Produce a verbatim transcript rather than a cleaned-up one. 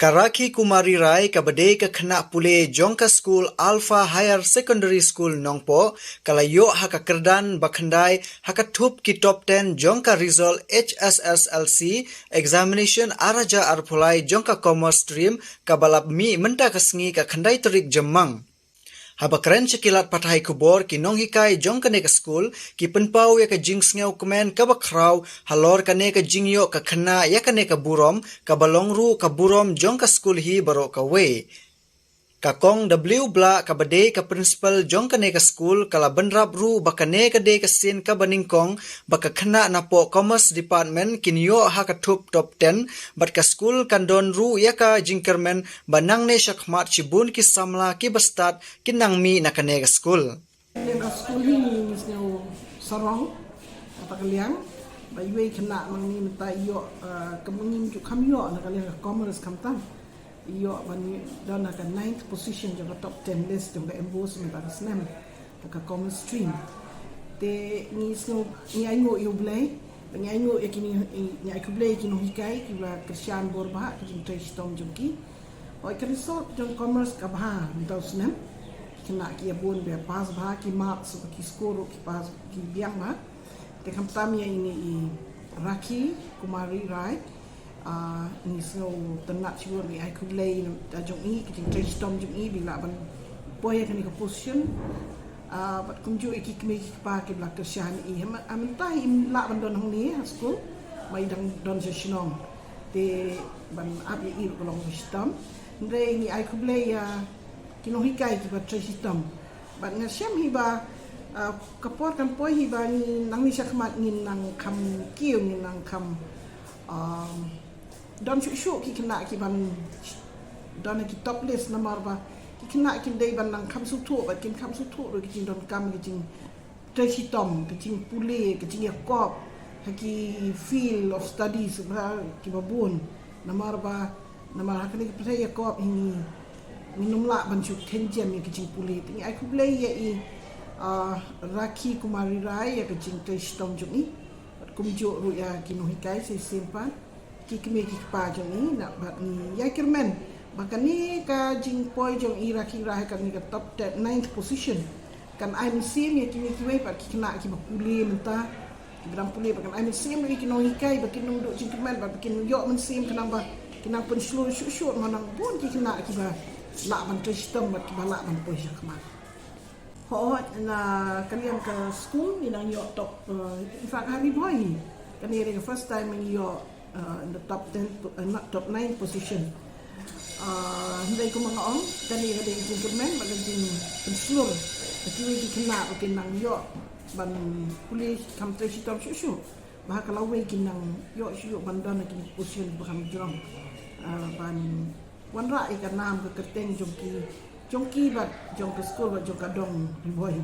Ka Rakhi Kumari Rai, kaba dei ka khynnah pule jong ka skul Alpha Higher Secondary School Nongpoh, ka la ïoh ha ka kyrdan ba khyndai ha ka thup ki top ten jong ka result H S S L C examination ar hajar arphew lai jong ka Commerce Stream, kaba la mih mynta ka sngi ka khyndai tarik Jymmang. Haba kren sha ki lad pathai khubor, ki nonghikai jong kane ka skul ki pynpaw ïa ka jingsngewkmen kaba khraw halor kane ka jingïoh ka khynnah ïa kane ka burom, kaba long ruh ka burom jong ka skul hi baroh kawei. Ka Kong W Blah, kaba dei ka principal jong kane ka skul, ka la bynrap ruh ba kane ka dei ka sien kaba nyngkong ba ka khynnah napoh Commerce Department kin ïoh ha ka thup top ten, bad ka skul kan don ruh ïa ka jingkyrmen ba nangne shakhmat shibun ki samla kiba stad kin nang mih na kane ka skul. Ka skul hi ngi sngew sarong kata ka liang ba iwei i khynnah nangne mynta i ïoh, ah, ka, ngim ju kham ïoh na ka liang ka Commerce khamtam. I ïoh ban don ha ka ninth position jong ka top ten list jong ka MBOSE mynta ka snem ha ka Commerce Stream. Te ngi sngew, ngi ainguh ïa U Blei, ngi ainguh ïa kine, ngi ai khublei ïa ki nonghikai kiba kyrshan bor bha ka jingtrei shitom jong ki. Hooid, ka result jong Commerce ka bha mynta u snem. Ki khynnah ki ïa bun ba pass bha, ki marks, ki score ruh ki pass, ki biang bha. Te khamtam ïa ine i Rakhi Kumari Rai, ah, ngi sngewtynnat shibun, ngi ai khublei ïa ka jong i, ka jingtrei shitom jong i ba i lah ban poi ha kane ka position. Ah, bad kumjuh ïa ki kmie ki kpa kiba la kyrshan ïa i. Mynta i lah ban don hangne ha skul, ma i dang don sha shnong. Te ban ap ïa i ruh ka long ka shitom. Hynrei ngi ai khublei ïa ki nonghikai kiba trei shitom. Bad nga shem hi ba, ah, ka por kan poi hi ba ngi nangne shakhmat ngin nang kham kiew, ngin nang kham, um, don shuh shuh ki khynnah kiban don ha ki top list, namar ba ki khynnah kin dei ban nang kham sngewthuh, bad kin kham sngewthuh ruh ki jingdonkam ki jing trei shitom, ka jingpule, ka jingïakop ha ki field of studies ba kiba bun. Namar ba, namar ha kane ka pyrthei ïakop hi ngi, ngin ym lah ban shu kynjam ïa ka jingpule. Te ngi ai khublei ïa i, ah, Rakhi Kumari Rai ïa ka jingtrei shitom jong i. Bad kumjuh ruh ïa ki nonghikai sa shisien pat, ki kmie ki kpa jong i, na bad ngi ïai kyrmen ba kane ka jingpoi jong i Rakhi Rai ha kane ka top ten, ninth position kan ai mynsiem ïa kine kiwei pat ki khynnah kiba pule mynta, kiba dang pule, ba kan ai mynsiem ïa ki nonghikai ba kin ym duh jingkyrmen, ba kin ïoh mynsiem khnang ba kin nang pynshlur shuh shuh, namar nang bun ki khynnah kiba lah ban trei shitom bad kiba lah ban poi shakhmat. Hooid, na ka liang ka skul ngi nang ïoh top, eh, in fact ha Ri Bhoi hi kane ka dei ka first time ngi ïoh, eh, in the top ten po-, eh, not top nine position. Ah, hynrei kumba nga ong, kane ka dei ka jingkyrmen bad ka jingpynshlur ïa kiwei ki khynnah ba kin nang ïoh ban pule kham trei shitom shuh shuh, ba ha ka lawei kin nang ïoh shuh shuh ban don ha ki position ba kham jrong, ah, ban wanrah ïa ka nam ka kyrteng jong ki, jong ki bad jong ka skul bad jong ka dong Ri Bhoi.